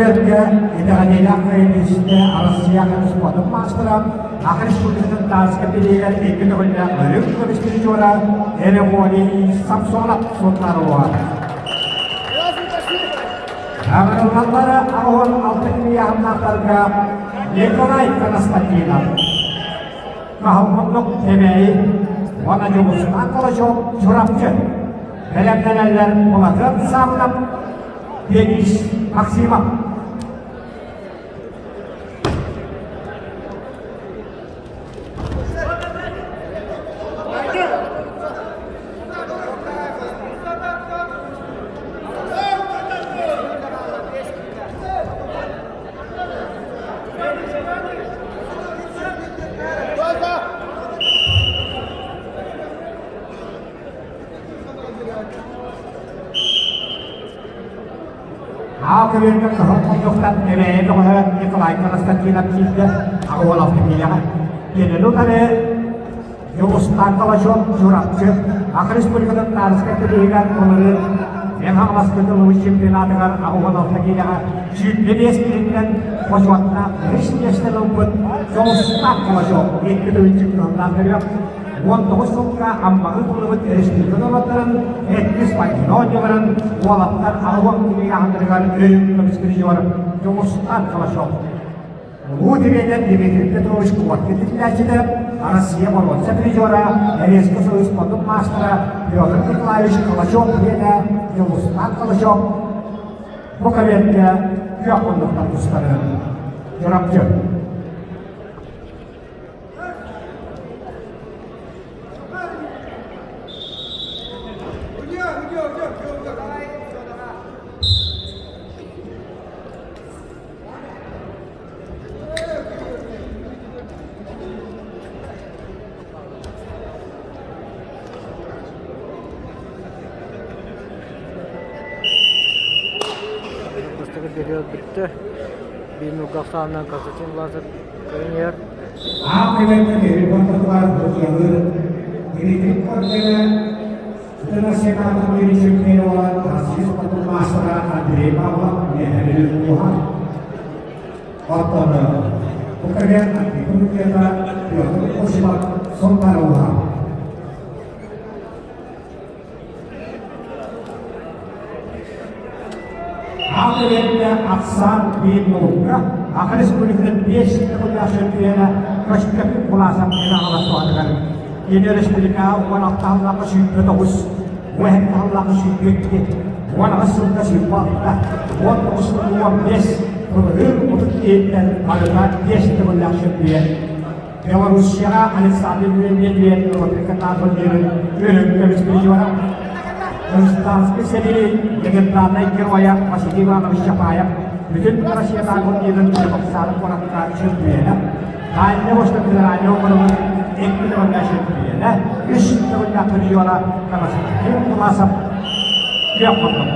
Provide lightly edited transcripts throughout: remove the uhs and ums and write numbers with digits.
көбүөргэ итэҕэлиилээх кыайыылаах Арассыыйа спордун маастара, Саха Республикатын тааска билиигэр икки төгүллээх өрүк көмүс призера Ереволий Самсонов суоттарыллар. Ыҥырыллаллара 86 килийааһыннаахтарга Николай Константинов, Каһылмуннук Кэбээйи уонна Дьулустаан Калачев Чурапчы бэлэмнэнэллэр Улахан Саамынап Денис Максимов. Аал көбүөргэ кыһыл хоннуктан Эбээйи бөҕөһө Николай Константинов киирдэ, Аҕуолов киирэҕэ. Кинини утары Дьулустаан Калачев Чурапчы Саха Республикатын таарыска кэлиһигэр былырыын Эн Хаҥаласка улуус чемпионатыгар Аҕуоловка киирэҕэ 25 киһиттэн бочуоттаах үһүс миэстэни ылбыт Дьулустаан Калачев икки төгүл чемпионнаах төрүөх 19 сылга Аммаҕы тулубут республика норуоттарын Эттис Пантина оонньууларын уолаттар 80 киһи аһаннарыгар өйүн көмүс призер Дьулустаан Калачев. Улуу тренер Дмитрий Петрович Коркин иитиллээччитэ, Россия боруонса призера, Советский Союз спордун маастара Петр Николаевич Калачев диэнэ Дьулустаан Калачев бу кабинетка күөх муннуктан тустарын Чурапчы. Бастакы период бүттэ. Биир нуга ахсаанынан Константин Власов кыайан иһэр. Аан кэлэргэ Перепонтовлар Дмитрий Дмитрий Коркина Интернациональный мири чемпиона Россия спортун маастара Андрей Павлов миэһэлиир улууһа. Оттон бу кэлэн Антипа Петр Осипов Сунтаар улууһа. Аан кэлэргэ ахсаан биир наука Аха Республикатын биэс төгүллээх чемпиона Көстөкүн Куласов Иван Суатыгар кини республикаҕа 16 сыллаахха 109, 17 сыллаахха 102, 18 сылга 106, 19 сылга 15, былырыын 30 иһиттэн барыта биэс төгүллээх чемпион. Белоруссияҕа Александр Медведев Ротикатаабын өрүн көмүс призера Казахстанский сэрии легендарнай геройа Василий Иванович Чапаев бүтүн Россиятааҕы турнирын Чебоксары куоракка чемпиона, Дальний Восток федеральный округун икки төгүллээх чемпиона, үс төгүллээх призера Константин Власов күөх муннук.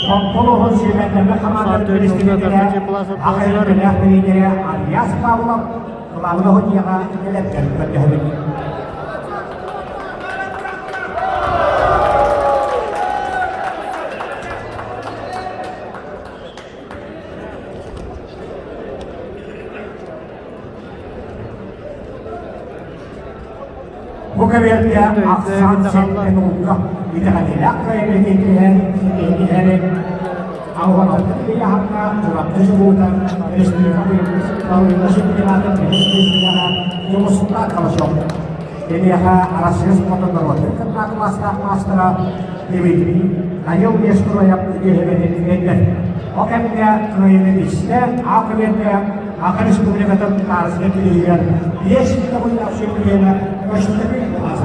Томполоһун сүүмэрдэммит хамаандатын президенэ, АХР-лээх тренерэ Альяс Павлов кылаабына судьуйаҕа кэлэргэр көрдөһөбүт. Бу кэбиэргэ ахсаан сэттэ нулга итэҕэтиилээх кыайыыны ситиһэн Аллараттан ыйааһыҥҥа Чурапчы чулуута республика быйылгы чемпионатын бэһис миэстэлэҕэ Дьулустаан Калачев. Киниэхэ Арассыыйа спордун норуоттарын кытта кылаастаах маастара Дмитрий Данил Нестероев үтүөһүбэтин биэрдэ. Ол кэмҥэ кыайыыны тистэ, А көбүөргэ Саха Республикатын Таарыска кирииһигэр 5 төгүллээх чемпиона Көстөкүүн Власов.